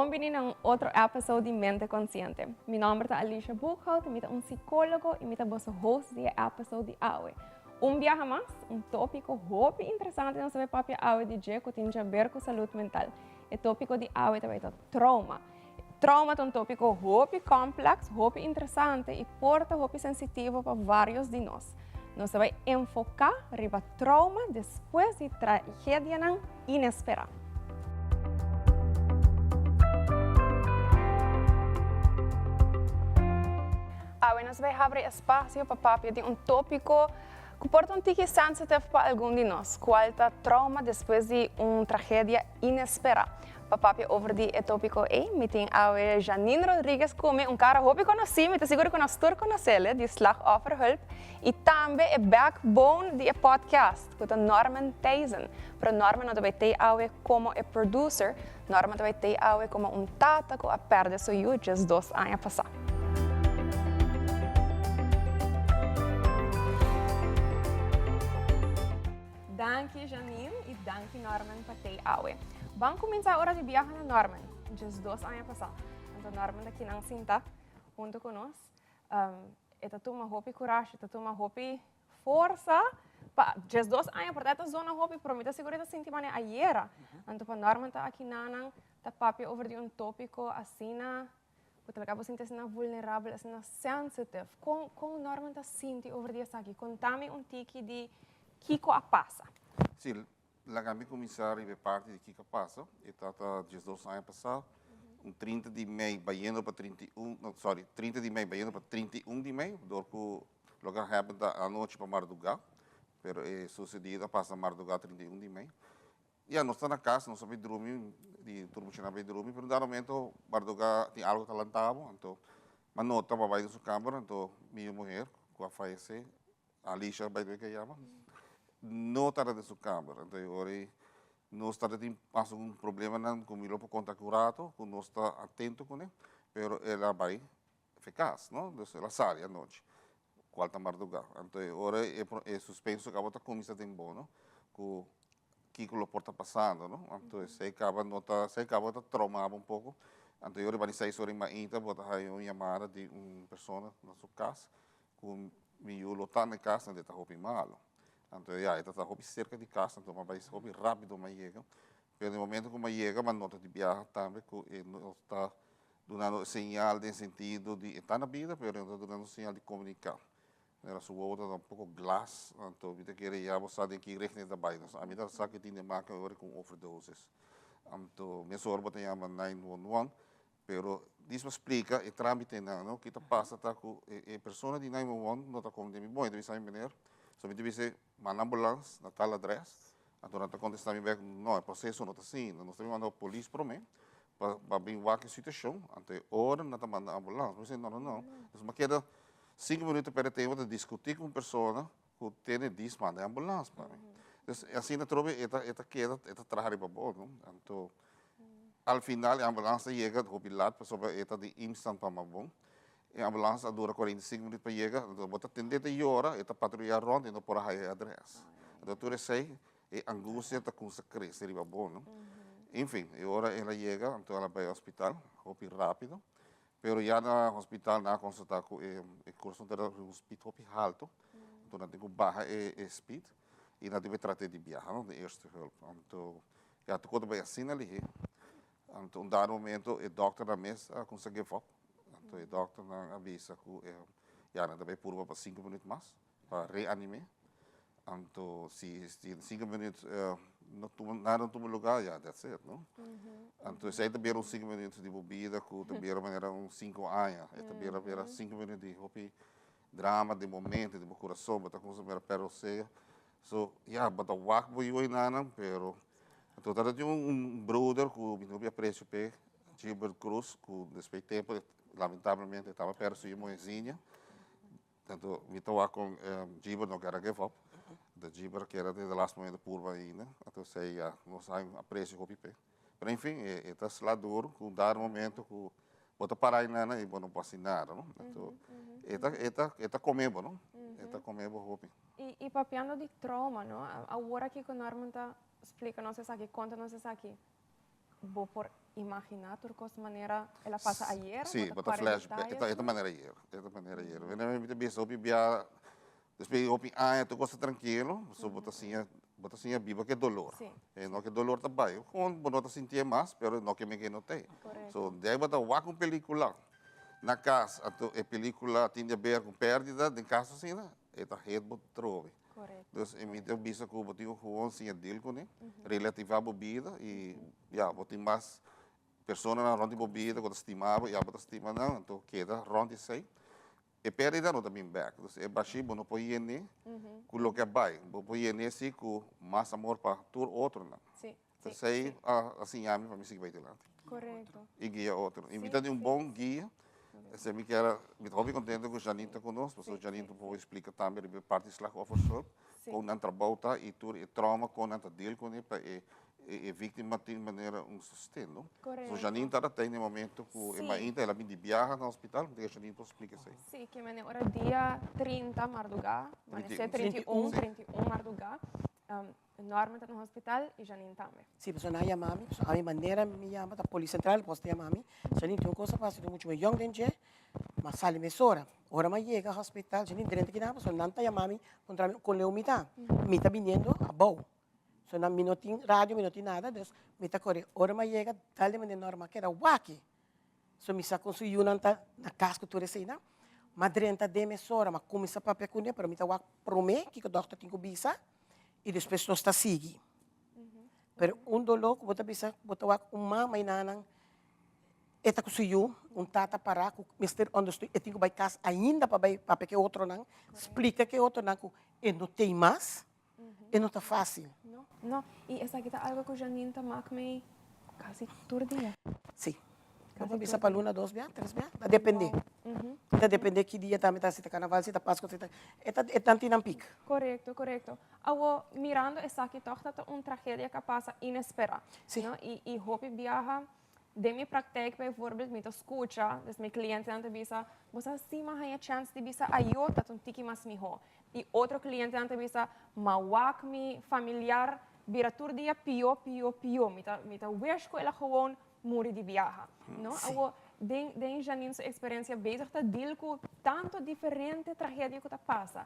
Bon bini na un otro episode di Mente Consciente. Mi nomber ta Alicia Boekhout, mi ta un psicologo y mi ta boso host di e episode di awe. Un biaha mas, un topico hopi interesante nos ta bay papia awe di dje cu tin djaber cu salud mental. E topico di awe ta bay ta trauma. Trauma ta un topico hopi complex, hopi interesante y por ta hopi sensitivo pa varios di nos. Nos ta bay enfoca riba trauma despues di tragedianan inespera. Awe nos bay habri espacio pa papia di un topico cu por ta un tiki sensitive pa algun di nos, cual ta trauma despues di un tragedia inespera. Pa papia over di e topico ey, mi tin awe Janine Rodriguez cu mi, un cara hopi conoci, mi ta sigur cu nos tur conocele, di Slachtofferhulp, y tambe e backbone di e podcast, cu ta Norman Thijssen. Pero Norman no ta bay tey awe como e producer, Norman ta bay tey awe como un tata cu a perde su yu 12 aña pasa. Danki Janine y danki Norman pa tey awe. Ban cuminsa ora di biaha na Norman, 12 aña pasa. Anto Norman ta kinan sinta hunto cu nos. E ta tuma hopi curashi, e ta tuma hopi forsa pa 12 aña, por ta e ta zona hopi, pero mi ta sigur e ta sinti manera ayera. Anto pa Norman ta akinanan, ta papia over di un topico asina, cu ta laga bo sinti asina vulnerabel, asina sensitive. Con Norman ta sinti over di esaki? Contami un tiki di kico a pasa. Si, laga mi cuminsa riba e parti di kico a pasa. E tata 12 aña pasa, un 30 di mei bayendo pa 31, no, sorry, 30 di mei bayendo pa 31 di mei, door cu loke a happen ta anochi pa marduga, pero e sucedido a pasa marduga 31 di mei. Ya, nos ta na cas, nos a bay drumi, di tur muchanan a bay drumi, pero un dado momento marduga tin algo ta lanta bo, anto mi a nota bo a bay den su camber, anto mi muher cu a fayece, Alicia by the way ke yama, no tabata den su camber, anto e ora ey nos tabata tin mas un problemanan cu mi lo por conta aki un rato, cu nos ta atento cune, pero el a bay fe cas, no, dus el a sali anochi, cual ta marduga, anto e ora e suspenso caba ta cuminsa den bo, no, cu kico lo por ta pasando, no, anto esey caba no ta, esey caba ta trauma bo un poco, anto e ora riba di seis ora y mainta bo ta haya un yamada di un persona na su cas, cu mi yu lo ta na e cas, anto e ta hopi malo, anto ya e ta ta hopi cerca di cas, anto mi a bay hopi rapido mi a yega, pero na e momento cu mi a yega mi a nota di biaha tambe cu e no ta dunando señal den sentido di e ta na bida pero e no ta dunando señal di comunica. Mira su wowo ta un poco glas, anto mi ta kere ya bo sa den ki richting e ta bay. Nos ami ta sa cu tin di make ora cu un overdosis. Anto mesora bo ta yama 911, pero dis pa splica e tramitenan, no, ki ta pasa ta cu e persona di 911 no ta comprende mi bon, e ta bisa mi meneer, so mi ta bisa manda ambulans na tal adres, anto nan ta contesta mi bek, no e proceso no ta asina, nos ta bin manda polis prome pa bin wak e situacion, anto e ora nan ta manda ambulans, mi bisa no no no, nos a keda cinco minuto ta perde tempo ta discuti cu un persona cu tene dis manda e ambulans pa mi. Dus asina atrobe e ta e ta keda e ta traha riba bo no, anto al final e ambulans ta yega hopi lat pasobra e ta di instant pa Mabon, e ambulans a dura 45 minuut pa yega, anto bo ta tende ta yora e ta patruya rond e no por a haya e adres, anto tur esey e angustia ta cuminsa crece riba bo no. Enfin, e ora el a yega, anto el a bay hospital, hopi rapido, pero ya na hospital nan a constata cu e curason ta riba un speed hopi halto, anto nan tin cu baha e speed y nan tin cu trate di biaha no, de eerste hulp. Anto ya tur cos ta bay asina lihe, anto un dado momento e dokternan mes a cuminsa give up, anto e dokternan a bisa cu ya nan ta bay purba pa cinco minuut mas pa reanime. Anto si cinco minuut no tuma nada no tuma lugar ya that's it no. Anto esey ta bira un cinco minuut di bo bida cu ta bira manera un cinco aña e ta bira bira cinco minuut di hopi drama den bo mente den bo curason bo ta cuminsa mira pero sea so ya bo ta wak bo yu enanan pero anto ta tin un broeder cu mi hopi aprecio p'e Gilbert Cruz cu despues tempo lamentablemente tabata perde su yu muherziña. Tanto mi ta wak con Gilbert no kier a give up. Anto Gilbert kier a te de last momento purba ainda. Anto esey ya nos hay un aprecio hopi p'e. Pero en fin, e ta sla duro cu dado momento cu bo ta para ainana y bo no por haci nada, no? Anto e ta, e ta, e ta come bo, no? E ta come bo hopi. Y papiando di trauma, no? Awor aki cu Norman ta splica nos esaki, conta nos esaki. Bo por imaginá tur kos manera el a pasa ayer? Sí, bo ta flashback. E ta manera ayer. E ta manera ayer. Mi ta bisa hopi bia, despues di hopi aña tur kos ta trankilo, so bo ta siña, bo ta siña biba ku e dolor. E no ku e dolor ta bai. Gewoon bo no ta sintié mas, pero no ke men ke no t'ei. So, de ei bo ta wak un pelikula na kas, anto e pelikula tin di aber ku pèrdida den kas asina, e ta het bo trobe. Dus e mi ta bisa ku bo tin ku gewoon siña deal kuné, relativá bo bida i ya, bo tin mas personanan rònt di bo bida ku ta stima bo i abo ta stima nan, anto keda rònt di esei. E pèrdida no ta bin bèk, dus e bashí bo no por yen'é ku loke a bai, bo por yen'é sí ku mas amor pa tur otronan. Esei a siña mi pa mi sigui bai dilanti. I guia otro. I mi ta di un bon guia. Esei mi kier a, mi ta hopi kontento ku Janine ta ku nos, pasobra Janine ta por splika tambe riba e parti slachtoffershulp, kon nan trabou ta i tur e trauma kon nan ta deal kuné pa e e víktima tin manera un sosten, no? So Janine tabata tei na e momento ku e mainta el a bin di biaha na hospital, mi ta kere Janine por splika esei. Sí, ke mane ora dia 30 mardugá, manesé 31, 31 mardugá, Norman ta na hospital y Janine tambe. Sí, pasobra nan a yama mi, pasobra ami manera mi yama ta polis central, polis ta yama mi, Janine tin un cosa pasa, tin mucho yong den dje, m'a sali mesora. Ora m'a yega hospital, Janine drenta kinan pasobra nan ta yama mi puntra mi con leu mi ta, mi ta biniendo abou. So nan mi no tin radio, mi no tin nada, dus mi ta kore. Ora m'a yega, dal di manera Norman a keda waki. So mi sa kon su yunan ta na kas ku tur eseinan. M'a drenta den mesora, m'a kuminsá papia kuné, pero mi ta wak promé kiko dòkter tin ku bisa i despues nos ta sigui. Pero un doló ku bo ta bisa, bo ta wak un mama i nanan e ta ku su yu, un tata pará ku mester ondersteun, e tin ku bai kas ainda pa bai papia ku e otronan, splika ku e otronan ku e no tei mas. E no ta fácil. No, no. I esaki ta algo ku Janine ta mak mei kasi tur dia. Sí. Bo por bisa pa luna dos bia, tres bia. Ta depende. Ta depende ki dia tambe ta, si ta karnaval, si ta Pasko, si ta, e ta, e tan tin nan pik. Korekto, korekto. Awo, mirando esaki tòg ta ta un tragedia ku a pasa inesperá. Sí. No? I, i hopi biaha Den mi praktijk bijvoorbeeld mi ta skucha, dus mi klientenan ta bisa, bo sa si mi a haña chèns di bisa ayo ta un tiki mas mihó. I otro klientenan ta bisa, m'a wak mi familiar bira tur dia pió, pió, pió. Mi ta mi ta wish ku el a gewoon muri di biaha. No? Awor, den den Janine su eksperensia bezig ta deal ku tantu diferente tragedia ku ta pasa.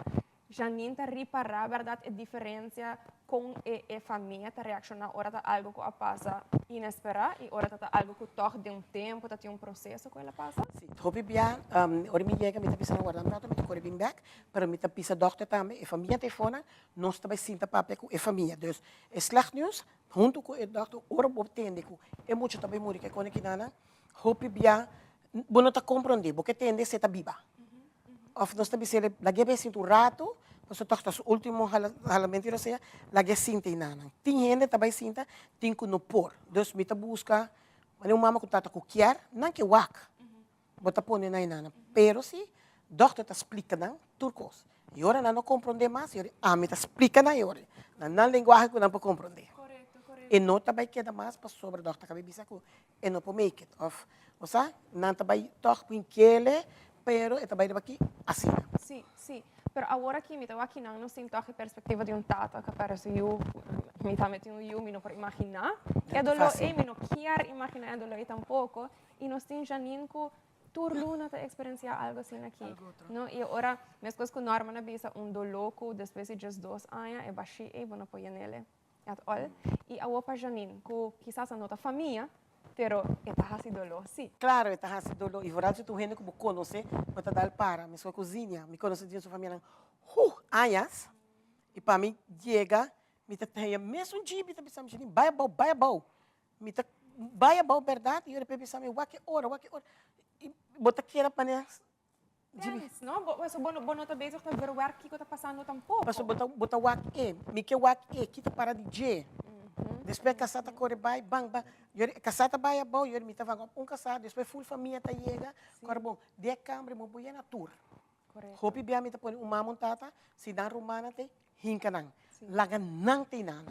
Janine ta ripará bèrdat e diferensia kon e e famia ta reakshoná ora ta algu ku a pasa inesperá i ora ta ta algu ku tòg den un tempu ta tin un proseso ku el a pasa? Sí, hopi bia ora mi yega mi ta bisa nan warda un rato mi ta kore bin bèk, pero mi ta bisa dòkter tambe e famia ta e fonan, nos ta bai sinta papia ku e famia. Dus e slecht nieuws huntu ku e dòkter ora bo tende ku e mucha ta bai muri ke kone kinanan, hopi bia bo no ta komprondé, bo ke tende si e ta biba. Of nos ta bis'é, lag'é bai sinti un ratu, pasobra tòg ta su último halamentu i rosea, lag'é sinti einan. Tin hende ta bai sinta, tin ku no por. Dus mi ta buska manera un mama ku tata ku kier, nan ke wak. Bo ta pone nan einan. Pero si dòkter ta splika nan tur kos. I ora nan no komprondé mas, i ami ta splika nan e ora. Na nan lenguahe ku nan por komprondé. E no ta bai keda mas pasobra dòkter a kaba di bisa ku e no por make it of bo sa nan ta bai tog pinkele pero e ta bai riba aki asina. Sí, sí. Pero awor aki mi ta wak kinan nos tin tog e perspectiva di un tata cu a perde su yu. Mi tambe tin un yu, mi no por imagina e dolor ey, mi no kier imagina e dolor ey tampoco. Y nos tin Janine cu tur luna ta experiencia algo asina aki. No? Y ora, mescos cu Norman a bisa, un dolor cu despues di diesdos aña e bashi ey bo no por yenele. At all. I awor pa Janine, ku kisas a no ta famia, pero e ta hasi doló sí. Claro, e ta hasi doló. I vooral si ta un hende ku bo konosé, bo ta dal para. Mescua ku Zinia, mi konosé den su famianan huh añas, i pa mi yega, mi ta haña mesun djip, mi ta bisa mi, Janine, bai abou, bai abou. Mi ta bai abou bèrdat, i ora e bisa mi, wak e ora, wak e ora. I bo ta keda manera Tens, no? Bo, paso bo no, bo no ta bezig ta verwerk kiko ta pasando tampoco. Paso bo ta, bo ta wak e, mi ke wak e, ki ta para di dje. Despues kasá ta kore bai, ban, ban. Yori, kasá ta bai abou, yori mi ta vanga op un kasá, despues ful famia ta yega. Kòrda bon, den e kamber mi bo yena tur. Hopi bia mi ta pone un mama, un tata, si nan rumannan t'ei, hinka nan. Laga nan t'ei nan.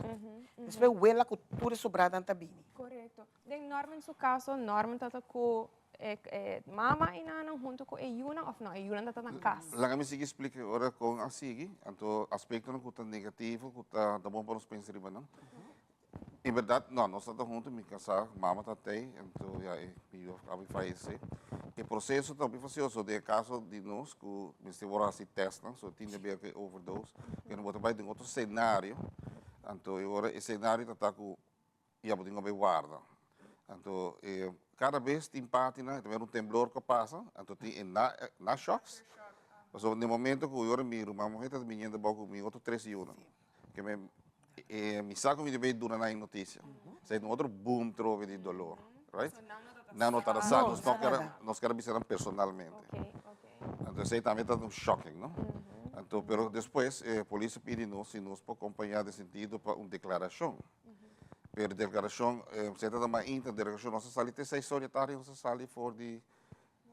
Despues wela ku tur e sobranan ta bini. Korekto. Den Norman su kaso, Norman ta ta ku e e mama i nannan huntu ku e yunan òf no? E yunan ta ta na kas? Laga mi sigui splika e ora kon a sigui, anto aspektonan ku ta negativo ku ta bon pa nos pensa riba nan. En berdad, no, nos ta hunto, mi casá, mama ta tey, anto ya e mi yu a fayece. E proceso ta hopi fastioso den e caso di nos cu mester wor haci testnan, so tin di haber cu e overdose, pero bo ta bay den otro scenario, anto e ora e scenario ta ta cu ya bo tin cu bay warda. Anto e cada bes tin partinan, e ta mira un temblor cu a pasa, anto tin e na shocks, pasobra den momento cu e ora mi ruman muher ta biniendo abao cu mi otro tres yunan. Ke me e mi sa ku mi debe duna nan e notisia. Esei ta un otro boom trobe di dolor, right? Nan no tabata sa, nos no ker nos ker a bisa nan personalmente. Anto esei tambe ta un shocking, no? Anto pero despues e polis a pidi nos si nos por kompañá den sentido pa un deklarashon. Pero deklarashon, esei tabata mainta, deklarashon nos a sali te seis or di tardi nos a sali for di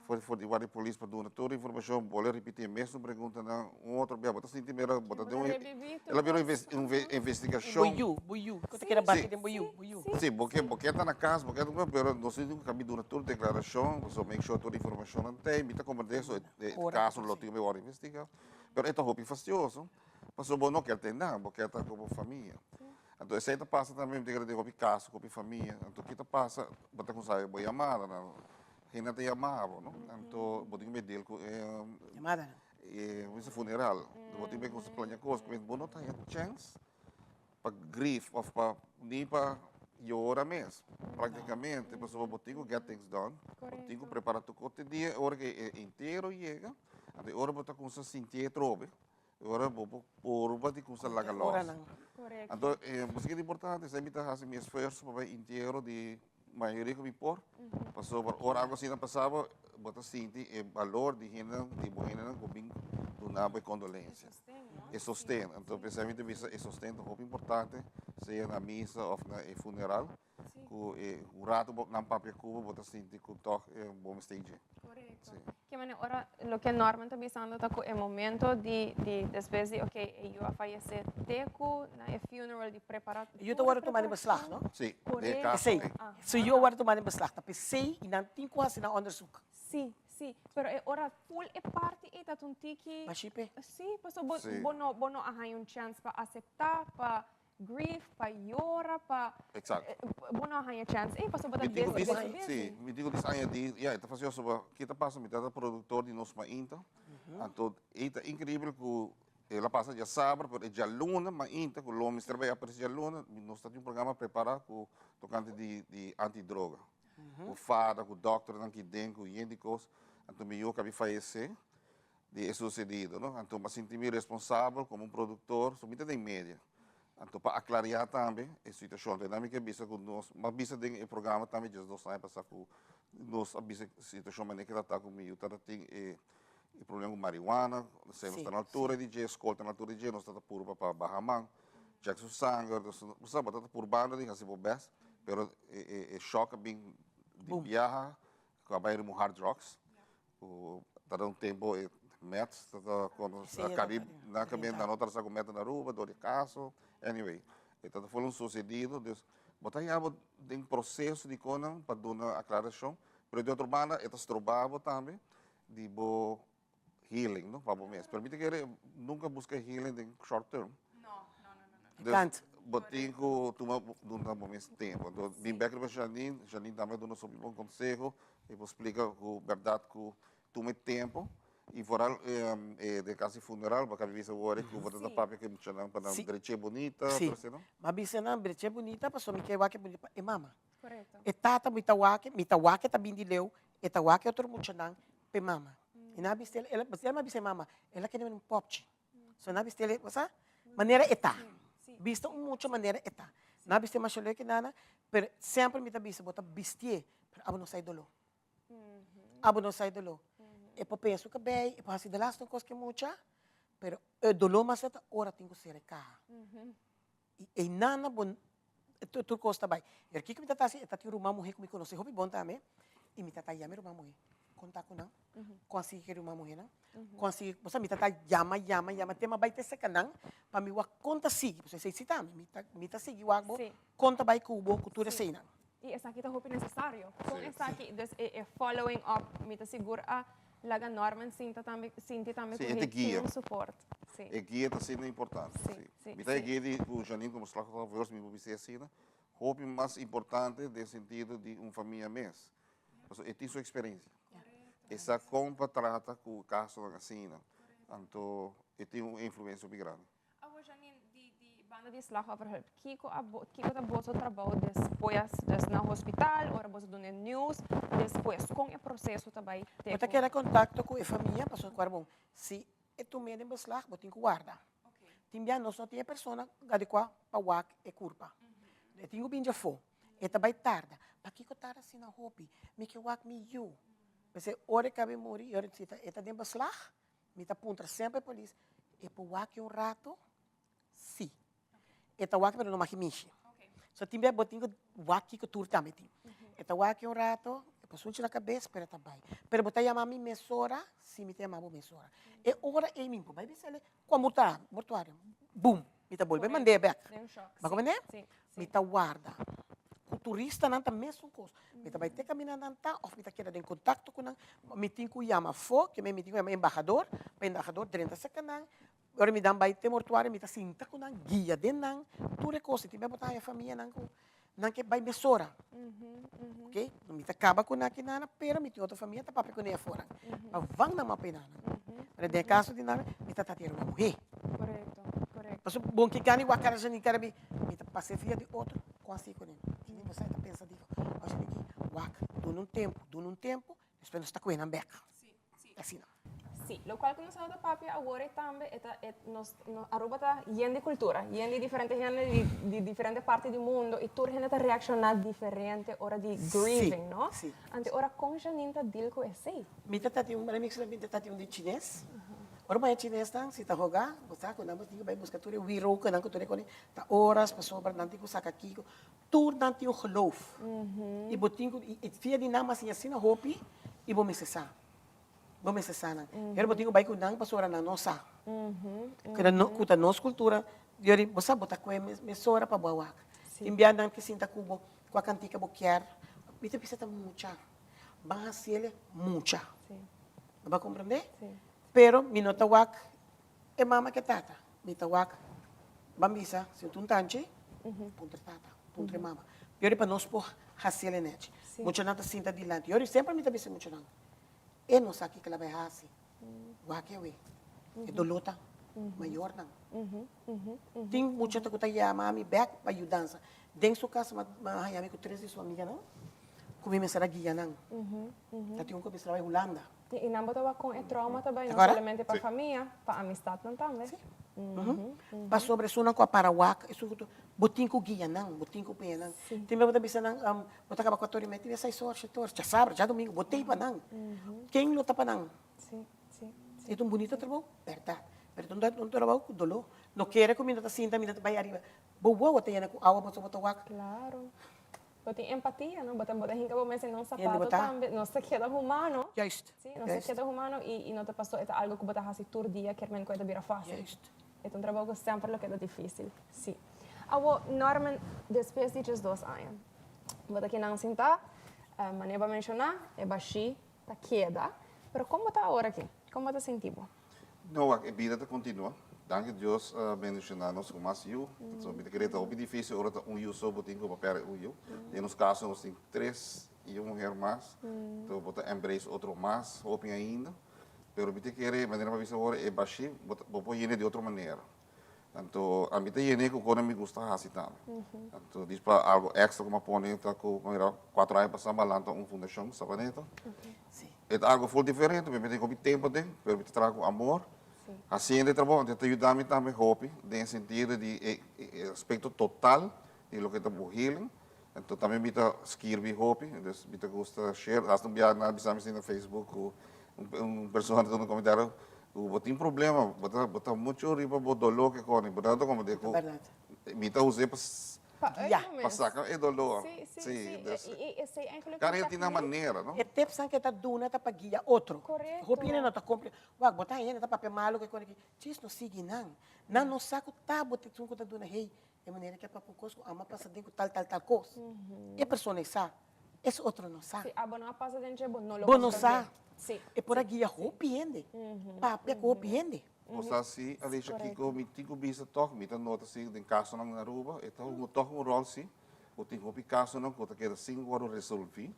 For for di warda di polis pa duna tur informacion, bolbe ripiti e mesun preguntanan un otro bia, bo ta sinti mira bo ta den un el a bira un investigacion. Bo yu, bo yu, ku ta keda bati den bo yu, bo yu. Si, bo ke bo ke ta na cas, bo ke ta pero nos tin ku kabi duna tur declaracion, pasobra make sure tur informacionnan ta ei, mi ta comprende so e caso lo tin ku wòrdu investiga, pero e ta hopi fastioso, pasobra bo no kier tende nan, bo kier ta ku bo famia. Anto esei ta pasa tambe, mi ta kere den hopi caso ku hopi famia, anto ki ta pasa, bo ta kuminsá bo yamadanan. Hende ta yama bo, no? Anto bo tin ku deal ku e Yamadanan. e ku bisa funeral. Bo tin ku plania kos. Bo no ta haña chèns pa grief òf pa ni pa yora mes praktikamente pasobra bo tin ku get things done. Bo tin ku prepara tur kos te dia ora ku e entero yega, anto e ora bo ta kuminsá sintié atrobe. E ora bo por purba di kuminsá laga lòs. Anto bo sa ke ta importante? Esei mi ta hasi mi esfuerso pa bai entero di mayoria ku mi por, pasobra ora algu asina pasa bo, bo ta sinti e balor di hendenan, di bo hendenan ku bin duna bo e kondolensia, e sosten. Anto p'esei mi ta bisa e sosten ta hopi importante, sea na misa òf na e funeral, ku e un rato bo nan papia ku bo, bo ta sinti ku tòg bo mester dje. Korekto. Ke manera ora loke Norman ta bisando ta ku e momento di di despues di oke e yu a fayesé te ku na e funeral di prepara E yu ta wòrdu tuma den beslag, no? Sí, den e kaso Esei. Su yu a wòrdu tuma den beslag. Ta p'esei i nan tin ku hasi nan onderzoek. Sí, sí. Pero e ora ful e parti ei ta un tiki. Bashí p'e. Sí, pasobra bo bo no bo no a haña un chèns pa aseptá, pa Grief, pa yora, pa. Exacto. Bo no a haña chance ei pasobra bo ta busy, busy, busy. Sí, mi tin ku dis añadí, ya, e ta fasioso pa ke ta pasa, mi ta produktor di Nos Mainta, anto ei ta inkreibel ku el a pasa djasabra, pero e djaluna mainta ku lo mester bai aparesé djaluna, nos ta tin un programa prepará ku tokante di di antidroga, ku fada, ku dòkternan ki den, ku yen di kos, anto mi yu a kabi fayesé di e sucedido, no? Anto mi a sinti mi responsabel como un productor, so mi ta den media. Anto pa aclaria tambe e situacion. Anto mi ke bisa cu nos, mi a bisa den e programa tambe 12 aña pasa cu nos a bisa e situacion manera ke ta ta cu mi yu tabata tin e problema cu marihuana, esei nos ta na altura di dje, scol ta na altura di dje, nos ta purba pa baha man, check su sanger, bo sa, bo ta purbando di haci bo best, pero e shock a bin di biaha cu a bay riba un hard drugs. Ku ta da un tempo e meth ta ta kono Sí, kabi na kabi na no ta sa ku meth na Aruba dor di kaso anyway e ta full un sucedido dus bo ta haya bo den proceso di konan pa duna aclaracion pero di otro banda e ta stroba bo tambe di bo healing no pa bo mes pero mi ta kere nunca busca healing den short term. Dus bo tin ku tuma duna bo mes tempu. Anto bin bek riba Janine, Janine tambe a duna su bon konseho, e por splika ku bèrdat ku tuma e tempu i foral den kas di funeral bo a kaba bisa wòrdu ku bo ta papia ku e muchanan pa nan dreche bunita, Sí, mi a bisa nan dreche bunita pasobra mi ke wak e bunita pa e mama. E tata mi ta wak, mi ta wak e ta bin di leu, e ta wak e otro muchanan pa e mama. I nan a bisa el, el a bisa e mama, el a kende un popchi. So nan bisti el, bo sa, manera e ta. Bista un mucha manera e ta. Nan bisti masha leuk nana, pero semper mi ta bisa bo ta bistié, pero abo no sai doló. Abo no sai doló. E por peña su cabei, e por haci de laatste cos cu e mucha, pero e doló mas ta ora tin cu cera e caha. Y e nana bo, tur cos ta bay. Pero kico mi ta haci, e ta tin un ruman muhe cu mi conoce hopi bon tambe, y mi ta ta yama e ruman muhe, conta cu nan, con a sigui cu e ruman muhenan, con a sigui, bo sa mi ta ta yama, yama, yama, te mi a bay te seca nan, pa mi wak con ta sigui, pasobra esey si tambe, mi ta, mi ta sigui wak bo, con ta bay cu bo, cu tur eseynan. Y esaki ta hopi necesario. Con esaki, dus e following up, mi ta sigur a laga Norman sinta tambe, sinti tambe cu he tin un support. E guia ta asina importante. Mi ta e guia di cu Janine como slachtoffer, mi por bisa asina. Hopi mas importante den sentido di un famia mes. Pasobra e tin su experiencia. E sa con pa trata cu casonan asina. Anto e tin un influencia hopi grandi. Awor Janine, di di banda di Slachtofferhulp, kico a bo kico ta boso trabou despues, dus na hospital, ora boso duna e nieuws, despues con e proceso ta bay te Bo ta cu. keda contacto cu e famia pasobra cu bon si e tum'e den beslag bo tin cu warda. Tin bia nos no tin e persona adecua pa wak e curpa. E tin cu bin djafo. E ta bay tarda. Pakico tarda asina hopi? Mi ke wak mi yu. P'esey ora e cabe muri y ora si e ta den beslag, mi ta puntra semper e polis, e por wak un rato? Si. E ta wak pero no mag mishi. So tin bia bo tin cu wak kico tur tambe tin. E ta wak un rato, e por sunchi na cabes pero e ta bay. Pero bo ta yama mi mesora? Si mi ta yama bo mesora. E ora ey mi por bay bisa el'e cua murta, mortuario. Boom! Mi ta bolbe mand'e bek. Bo a comprende? Mi ta warda. Cu turistanan ta mesun cos. Mi ta bay te caminda nan ta of mi ta keda den contacto cu nan. Mi tin cu yama afo, ke mi tin cu yama embahador, pa embahador drenta cerca nan. Ora mi dan bai te mortuario mi ta sinta ku nan, guia den nan, tur e kos. Tin bia bo ta haya famianan ku nan ke bai mesora. Ok, mi ta kaba ku nan aki nana, pero mi tin otro famia ta papia ku nan afora. Pa van nan map'e nana. Pero den e kaso di nan, mi ta tata yerba muhé. Korekto, korekto. Pasobra bon ki gana i wak kara dje kara mi, mi ta pasa e via di otro, kon asi ku nan. Bo sa e ta pensa di, oye di wak, duna un tempu, duna un tempu, despues nos ta kohe nan bèk. Asina. Sí, locual cu nos a ta papia awor e tambe e ta e nos Aruba ta yen di cultura, yen di diferente hende di di diferente parti di mundo y tur hende ta reacciona diferente ora di grieving, no? Sí, sí. Anto ora con Janine ta deal cu esey? Mi ta tati un remix mi ta tati un di chines. Ora bo haña chinesnan si ta hoga, bo sa cu nan bo tin cu bay busca tur e wirokenan cu tur e cosnan, ta oras pasobra nan tin cu saca kico. Tur nan tin un geloof y bo tin cu y via di nan bo a siña asina hopi y bo mester sa. Bo mester sa nan. Pero bo tin ku bai ku nan pasobra nan no sa. Ku no ku ta nos kultura, yori bo sa bo ta kue mesora pa bo a wak. Tin bia nan ke sinta ku bo kua kantika bo kier. Mi ta bisa ta mucha. Ban hasiel mucha. Bo a komprende? Pero mi no ta wak e mama ku e tata. Mi ta wak ban bisa si un tanchi, puntra e tata, puntra e mama. Yori pa nos por hasiel nechi. Muchanan ta sinta dilanti. Yori semper mi ta bisa muchanan. E no sa kiko el a bai hasi. Wak awe. E doló ta mayornan. Tin mucha ku ta yama mi bèk pa yudansa. Den su kas mi a haña mi ku tres di su amiganan ku mi mester a guia nan. Ta tin un ku mester a bai Hulanda. I nan bo ta wak kon e trauma ta bai no solamente pa famia, pa amistatnan tambe. Si. Pasobra esunnan ku a para wak, esun ku ta, bo tin ku guia nan, bo tin ku pone nan. Tin bes bo ta bisa nan, Bo ta kaba kuator i mei, tin bes seis or, shete or, djasabra, djadumingu, bo tei pa nan. Ken lo ta pa nan? E ta un bunito trabou? Bèrdat. Pero e ta un trabou ku doló. No kere ku mi no ta sinta, mi no ta bai ariba. Bo wowo ta yena ku awa pasobra bo ta wak. Klaro. Bo tin empatia, no? Bo ta bo ta hinka bo mes den nan sapato tambe. Nos ta keda humano. Juist. Si, nos ta keda humano i no ta paso e ta algu ku bo ta hasi tur dia kermen ku e ta bira fásil. Juist. E ta un trabou ku semper lo keda difísil. Si. Awo, Norman, despues di 12 aña, bo ta kinan sintá, manera bo a menshoná, e bashí ta keda, pero kon bo ta awor aki? Kon bo ta sinti bo? No, wak, e bida ta kontinuá. Danki Dios a bendishoná nos ku mas yu. So, mi ta kere ta hopi difísil ora ta un yu so bo tin ku bo pèrdè un yu. Den nos kaso nos tin tres i un muher mas. Enton bo ta embrace otro mas hopi ainda. Pero mi ta kere, manera mi a bisa awor, e bashí bo por yena di otro manera. Anto ami ta yene ku kos mi gusta hasi tambe. Anto dis pa algo extra ku mi a pone ta ku mira kuater aña pasá mi a lanta un fundashon Sabaneta. E ta algo ful diferente, mi tin hopi tempu aden, pero mi ta traha ku amor. Hasiendo e trabou anto e ta yuda mi tambe hopi den e sentido di e aspekto total di loke ta bo healing. Anto tambe mi ta skirbi hopi, dus mi ta gusta share. Hasta un biaha nan a bisa mi asina na Facebook ku un persona ta duna un komentario ku bo tin problema, bo ta bo ta mucho riba bo doló ke koni, bo ta komprende ku mi ta us'é pa pa saka e doló. Si, si, si. Dus kada hende tin nan manera, no? E tipsnan ke ta duna ta pa guia otro. Hopi hende no ta komprende. Wak, bo ta haña hende ta papia malu ke koni ki, djis no sigui nan. Nan no sa ku ta bo ta esun ku ta duna, hey, E manera ke papia un kos ku amo a pasa den ku tal tal tal kos. E persona ei sa, es otro no sa. Si abo no a pasa den dje, bo no lo Bo no sa. E por a guia hopi hende, papia ku hopi hende. Bo sa si, Alicia, kiko mi tin ku bisa tòg? Mi ta nota si den kasonan na Aruba e ta hunga tòg un ròl si. ku tin hopi kasonan ku ta keda sin wòrdu resolví,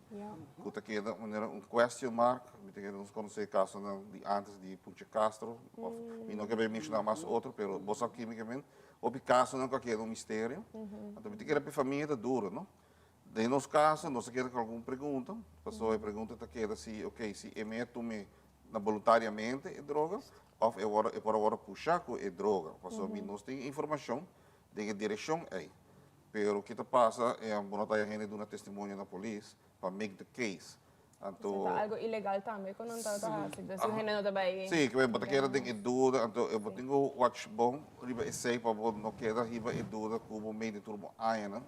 ku ta keda manera un question mark. Mi ta kere nos konosé kasonan di antes di Punche Castro, òf mi no ke bai menshoná mas otro, pero bo sa kímikamente hopi kasonan ku a keda un misterio. Anto mi ta kere pa e famia ta duro, no? Den nos kaso nos a keda ku algun pregunta, pasobra e pregunta ta keda si, ok, si e mea tum'é na boluntariamente e droga òf e wòrdu e por a wòrdu pushá ku e droga, pasobra mi nos tin informashon den e direkshon ei. Pero ki ta pasa, bo no ta haya hende duna testimonio na polis pa make the case. Anto. Ta algo ilegal tambe ku nan ta hasi, dus un hende no ta bai. Sí, ke bo ta keda den e duda, anto bo tin ku watch bon riba esei pa bo no keda hiba e duda ku bo mei den tur bo añanan.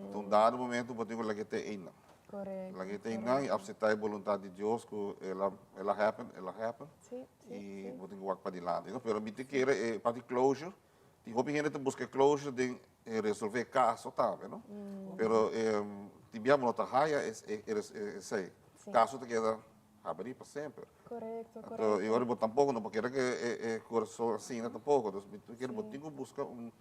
Anto un dado momento bo tin ku laga e te einan. Korekto. Laga e te einan i apseptá e boluntat di Dios ku el a el a happen, el a happen. I bo tin ku wak padilanti, no? Pero mi ta kere e parti closure. Tin hopi hende ta buska e closure den e resolve e caso tambe, no? Pero tin bia bo no ta haya esey. Caso ta keda habri pa semper. Correcto, correcto. Anto, y ora bo tampoco no por kere cu e curason asina tampoco. Entonces, mi ta kere bo tin cu busca un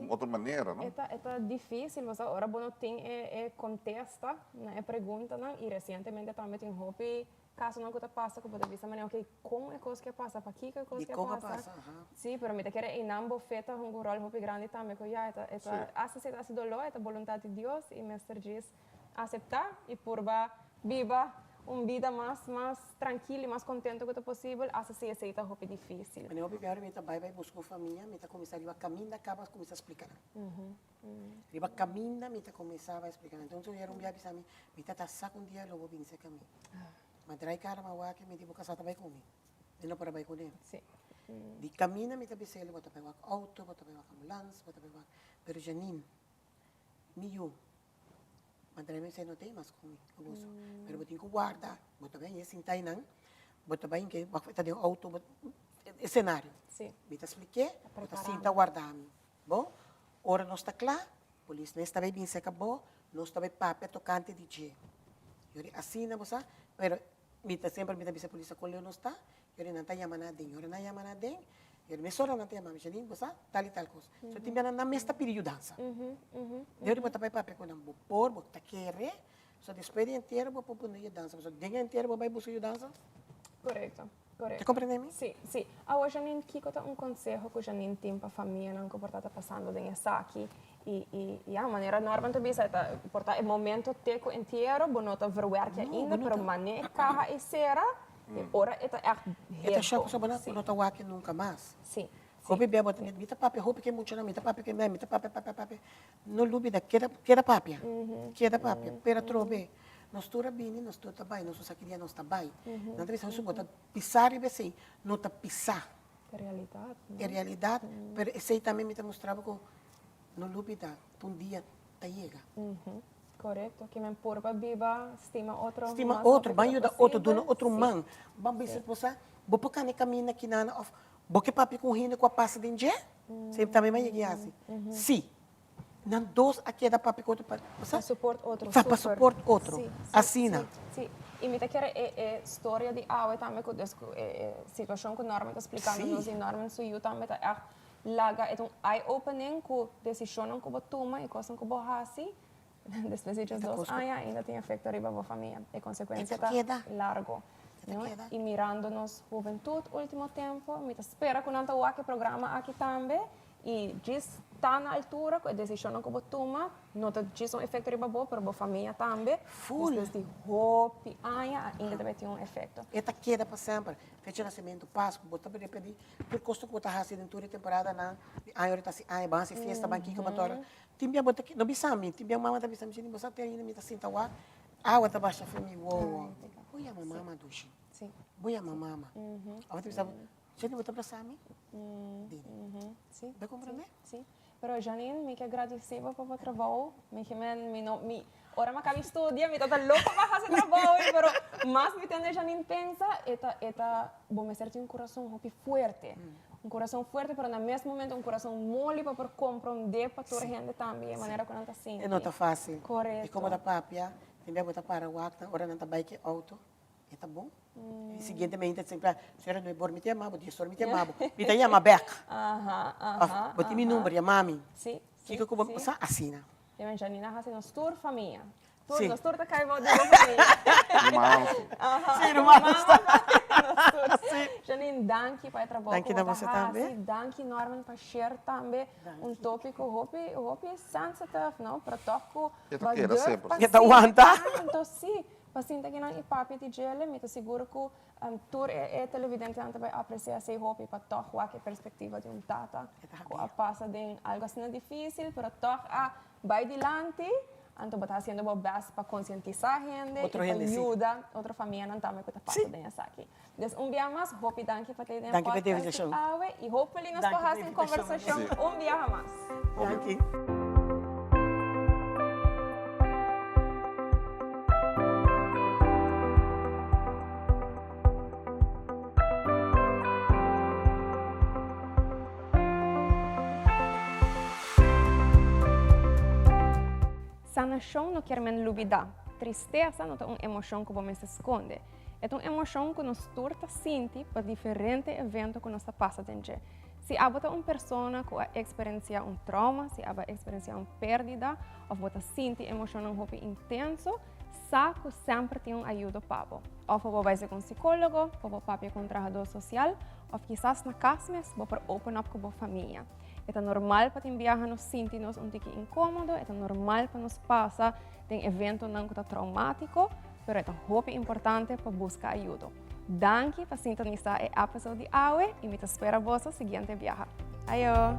otro manera, no? E ta, e ta dificil, pasobra ora bo no tin e contesta na e preguntanan y recientemente tambe tin hopi Kasonan ku ta pasa ku bo ta bisa manera ok kon e kos ke a pasa, pakiko e kos ke a Dikon a pasa. pasa, aha. Sí, pero mi ta kere einan bo fe ta hunga un ròl hopi grandi tambe ku ya e ta e ta asta si e ta hasi doló e ta boluntat di Dios i mester djis aseptá i purba biba un bida mas mas trankil i mas kontento ku ta posibel asta si esei ta hopi difísil. Manera hopi biaha mi ta bai bai buska un famia mi ta kuminsá riba kaminda kaba kuminsá splika nan. Riba kaminda mi ta kuminsá bai splika nan. Entonces un hera un biaha bisa mi, mi tata sa ku un dia lo bo bin serka mi. Ma drai kara ma wak mi di bo kasá ta bai ku mi. Mi no por a bai kuné. Di kaminda mi ta bisa el bo ta bai wak outo, bo ta bai wak ambulans, bo ta bai wak. Pero Janine, mi yu, ma drai mi bisa no ta ei mas ku mi, ku boso. Pero bo tin ku warda, bo ta bai haña sinta einan, bo ta bai hinka wak ta den outo, e senario. Mi ta splik'é, bo ta sinta warda mi. Bo, ora nos ta kla, polis mes ta bai bin serka bo, nos ta bai papia tokante di dje. Yori asina bo sa, pero mi ta semper mi ta bisa polis akol leu nos ta, yori nan ta yama nan aden, yori nan yama nan aden, yori mesora nan ta yama mi, Janine bo sa tal i tal kos. So tin bia nan nan mes ta pidi yudansa. Yori bo ta bai papia ku nan, bo por, bo ta kere, so despues di entiero bo por pone yudansa, pasobra den e entiero bo bai buska yudansa. Korekto. Ta comprende mi? Sí, sí. Awor Janine, kiko ta un conseho ku Janine tin pa famianan ku por ta ta pasando den esaki? I, i, ya, manera Norman ta bisa, e ta, por ta e momento te ku entiero, bo no ta verwerk ainda, pero mane e kaha ei sera, e ora e ta ègt E ta shock hecho. pasobra bo no ta wak nunka mas. Sí, sí. Hopi bia bo ta mi ta papia hopi ku e muchanan, mi ta papia ku e mei, mi ta papia, papia, papia. No lubida, keda, keda papia, keda papia, pero atrobe nos tur a bini, nos tur ta bai, nos no sa ki dia nos ta bai. Nan ta bisa, bo ta pisa riba esei, no ta pisa. E realidat, no? E realidat, pero esei tambe mi ta mustra bo ku no lubida, ta un dia ta yega. Korekto, ke men purba biba, stima otro. Stima otro, ban yuda otro, duna otro man, ban bisa bo sa, bo por kane kaminda kinana òf bo ke papia ku un hende ku a pasa den dje? Sey tambe m'a yega hasi. Si. Nan dos a keda papia ku otro pa Pa support otro. Pa support otro. Asina. Si. I mi ta kere e e storia di awe tambe ku dus ku e e situashon ku Norman ta splikando nos i Norman su yu tambe ta ègt laga e ta un eye opening ku desishonnan ku bo tuma i kosnan ku bo hasi despues di diesdos aña ainda tin efekto riba bo famia. E konsekuensia ta largo. No? I mirando nos hubentud ultimo tempo, mi ta spera ku nan ta wak e programa aki tambe i djis ta na altura ku e desishonnan ku bo tuma no ta djis un efekto riba bo, pero bo famia tambe. Full. Despues di hopi aña ainda ta bay tin un efekto. E ta keda pa semper. Fecha nasementu, Pasku, bo ta repetí tur kos ku bo ta hasi den tur e temporadanan di aña ora ta hasi aña, ban hasi fiesta, ban kiko, ban tora. Tin bia bo ta, no bisa mi, tin bia mama ta bisa mi, bo sa te ainda mi ta sinta wak. Awa ta basha for mi wowo. Bo yama mama dushi. Bo yama mama. Awa ta bisa bo, Jenny bo ta brasa mi? Dini. Bo comprende? Si. Pero Janine, mi ke gradisi bo pa bo trabou. Mi ke men, mi no, mi, ora mi a kabi studia mi tabata loko pa hasi trabou, pero mas mi tende Janine pensa, e ta, e ta, bo mester tin un kurason hopi fuerte. Un kurason fuerte, pero na mes momento un kurason moli pa por komprondé pa tur hende tambe e manera ku nan ta sinti. E no ta fásil. Korekto. I komo ta papia, tin bia bo ta para wak nan ora nan ta bai ku e outo, e ta bon. E siguiente mente ta sempre, señora no e bor mi ta yama bo, dies ora mi ta yama bo, mi ta yama bèk. Aha, aha, Òf bo tin mi number, yama mi. Sí, sí, Kiko ku bo sí. sa asina. Deben Janine a hasi nos tur famia. Tur, Sí. nos tur ta kai bou di bo famia. Ruman sí. Aha. Sí, ruman Mama, nos tur. Sí. Janine, danki pa e trabou Danki ku na bo ta boso tambe. hasi. Danki Norman pa share tambe un tópiko hopi, hopi sensitive, no? Pero tòg ku E ta bo keda durf semper. pa E ta sinta wanta. Anto sí, pa sinta kinan i papia di djele, mi ta sigur ku Tur e televidentenan ta bai aprecia esey hopi pa tog wak e perspectiva di un tata cu a pasa den algo asina dificil pero tog a bai dilanti, anto bo ta haciendo bo best pa concientisa hende y pa yuda otro famianan tambe cu ta pasa den esaki. Des un bia mas hopi danki pa tei den e podcast di awe y hopefully nos por haci un conversacion un biaha mas. Danki. Sanashon no kier men lubidá. Tristesa no ta un emoshon ku bo mester skonde. E ta un emoshon ku nos tur ta sinti pa diferente evento ku nos ta pasa den dje. Si abo ta un persona ku a eksperensiá un trauma, si abo a eksperensiá un pèrdida òf bo ta sinti emoshonnan hopi intenso, sa ku semper tin un ayudo pa bo. Òf bo bai ku un sikólogo, òf bo papia ku un trahadó sosial, òf kisas na kas mes bo por open up ku bo famia. E ta normal pa tin biaha nos sinti nos un tiki inkómodo, e ta normal pa nos pasa den eventonan ku ta traumátiko, pero e ta hopi importante pa buska ayudo. Danki pa sintonisa e episode di awe y mi ta spera boso siguiente biaha. Ayo!